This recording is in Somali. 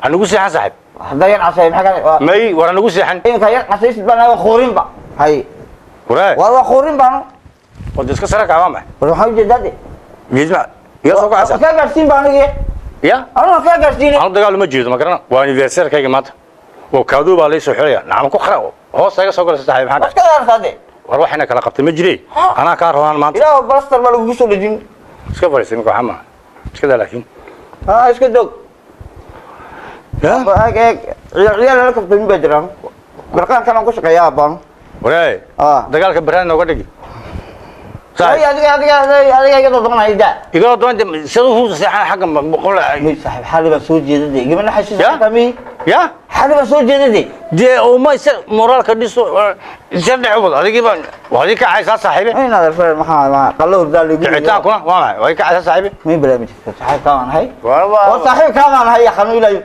Hanugu seexan, saaxiib. Hadda yar casay, maxaa ka May, war hanugu seexan. Inta yar casaysid baan waa khoorinba hay. Waree. Waa khoorin baan. Wada iska sara kaca, waa maxay? War, waxaan ujeedaa de. Jeedma iga soo kacaysa. Kaa gaarsiin baan aniga. Ya. Aniga kaa gaarsiin. Anu dagaal uma jeedo, ma garana. Waa anniversaire-kayga maanta oo kaaduu baa lay soo xiraya. Nacam, ku khara hoos iga soo galaysa, saaxiib, maxaa Wax ka daartaa de. War, waxayna kala qabtay ma jiree. Anaa kaa roonaan maanta. Ilaah, balastar baa lagugu soo dhejin. Iska fadhiisay imika, waxaa maaha, iska daa laakiin. Ha, iska joog. Ya. Eeg eeg, ciyaal ciyaal lala kabtamin baa jiraan. Barqaankan aan ku shaqeeyaa baan. Waree. Ah. Dagaalka baraan nooga dhigi. Ay, adiga adiga adiga iga doonaya da. Iga doon sida uu seexan xagga boqol. May saaxiib, xali baan soo jeedaday, gabadha xashiis. Ya? Kami. Ya. Xali baan soo jeedaday. Dee uma isa moraalka dhiso, isa dhex wad. Adigii baan waa adii kacaysaa, saaxiibe. Ay, naadar fere, maxaa qallo hurdaa lagu Kicitaankuna waa maxay? Waa kacaysaa, saaxiibe. May barnaamij saaxiib kaa baan ahay. Waa. Waa saaxiib kaa baan ahay, xanuun ilaahay.